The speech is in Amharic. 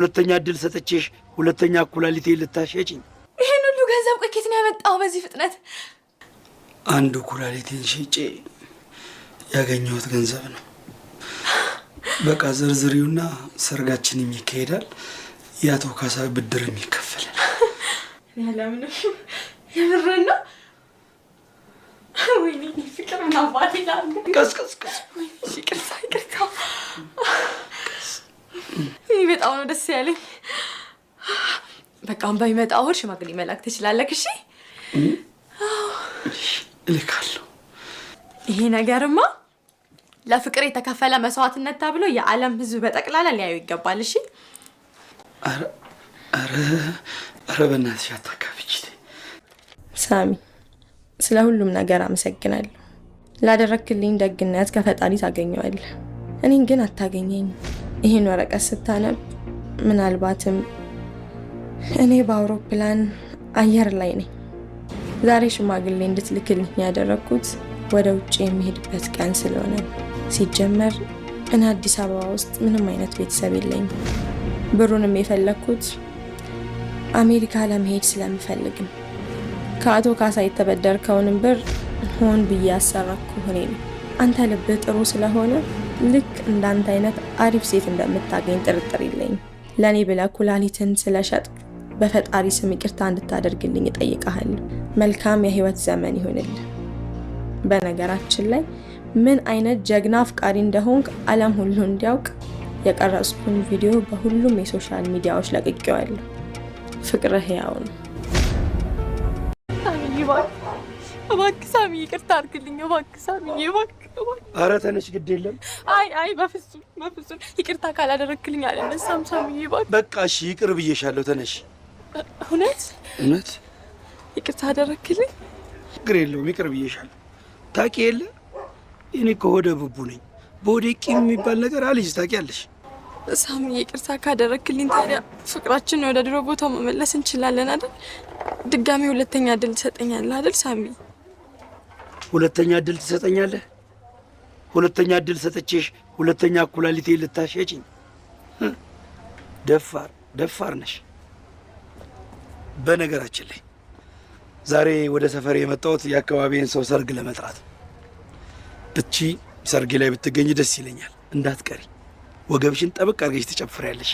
ሁለተኛ እድል ሰጥቼሽ ሁለተኛ ኩላሊቴ ልታሸጭኝ? ይሄን ሁሉ ገንዘብ ቆይ ከየት ነው ያመጣው በዚህ ፍጥነት? አንዱ ኩላሊቴን ሽጬ ያገኘሁት ገንዘብ ነው። በቃ ዝርዝሪውና ሰርጋችንም ይካሄዳል፣ የአቶ ካሳ ብድርም ይከፈላል። ያለምንም የምርህን ነው? ወይኔ ፍቅር ምን አባቴ ላድርግ? ቀስ ቀስ ቀስ። ይቅርታ ይቅርታ። ይህ በጣም ነው ደስ ያለኝ። በቃ አሁን በሚመጣው እሑድ ሽማግሌ መላክ ትችላለህ። እሺ? እልካለሁ። ይሄ ነገርማ ለፍቅር የተከፈለ መስዋዕትነት ተብሎ የዓለም ሕዝብ በጠቅላላ ሊያዩ ይገባል። እሺ? ኧረ ኧረ ኧረ በእናትሽ አታካብጂ። ሳሚ፣ ስለ ሁሉም ነገር አመሰግናለሁ። ላደረክልኝ ደግነት ከፈጣሪ ታገኘዋለህ። እኔን ግን አታገኘኝም። ይህን ወረቀት ስታነብ ምናልባትም እኔ በአውሮፕላን አየር ላይ ነኝ። ዛሬ ሽማግሌ እንድትልክልኝ ያደረግኩት ወደ ውጭ የሚሄድበት ቀን ስለሆነ ነው። ሲጀመር እኔ አዲስ አበባ ውስጥ ምንም አይነት ቤተሰብ የለኝም። ብሩንም የፈለግኩት አሜሪካ ለመሄድ ስለምፈልግ ነው። ከአቶ ካሳ የተበደርከውንም ብር ሆን ብዬ ያሰረኩህ እኔ ነው። አንተ ልብህ ጥሩ ስለሆነ ልክ እንዳንተ አይነት አሪፍ ሴት እንደምታገኝ ጥርጥር የለኝም። ለእኔ ብለህ ኩላሊትን ስለሸጥክ በፈጣሪ ስም ይቅርታ እንድታደርግልኝ እጠይቅሃለሁ። መልካም የህይወት ዘመን ይሁንልህ። በነገራችን ላይ ምን አይነት ጀግና አፍቃሪ እንደሆንክ ዓለም ሁሉ እንዲያውቅ የቀረጽኩን ቪዲዮ በሁሉም የ social media ዎች ለቅቄዋለሁ። ፍቅርህ ሕያው ነው። እባክህ ሳሚ ይቅርታ አድርግልኝ። እባክህ ሳሚዬ፣ እባክህ እባክህ። ኧረ ተነሽ፣ ግድ የለም። አይ አይ፣ በፍጹም በፍጹም ይቅርታ ካላደረግክልኝ አልነሳም። ሳሚዬ እባክህ። በቃ እሺ፣ ይቅር ብዬሻለሁ። ተነሽ። እውነት? እውነት። ይቅርታ አደረግክልኝ? ችግር የለውም፣ ይቅር ብዬሻለሁ። ታውቂ የለ እኔ እኮ ሆደ ቡቡ ነኝ። በሆዴ ቂም የሚባል ነገር አልይዝ፣ ታውቂያለሽ። ሳሚዬ ይቅርታ ካደረግክልኝ ታዲያ ፍቅራችንን ወደ ድሮ ቦታው መመለስ እንችላለን አይደል? ድጋሚ ሁለተኛ እድል ትሰጠኛለህ አይደል ሳሚ? ሁለተኛ እድል ትሰጠኛለህ? ሁለተኛ እድል ሰጥቼሽ ሁለተኛ ኩላሊቴ ልታሸጭኝ? ደፋር ደፋር ነሽ። በነገራችን ላይ ዛሬ ወደ ሰፈር የመጣሁት የአካባቢን ሰው ሰርግ ለመጥራት። ብቺ ሰርጌ ላይ ብትገኝ ደስ ይለኛል። እንዳትቀሪ። ወገብሽን ጠበቅ አድርገሽ ትጨፍሪያለሽ።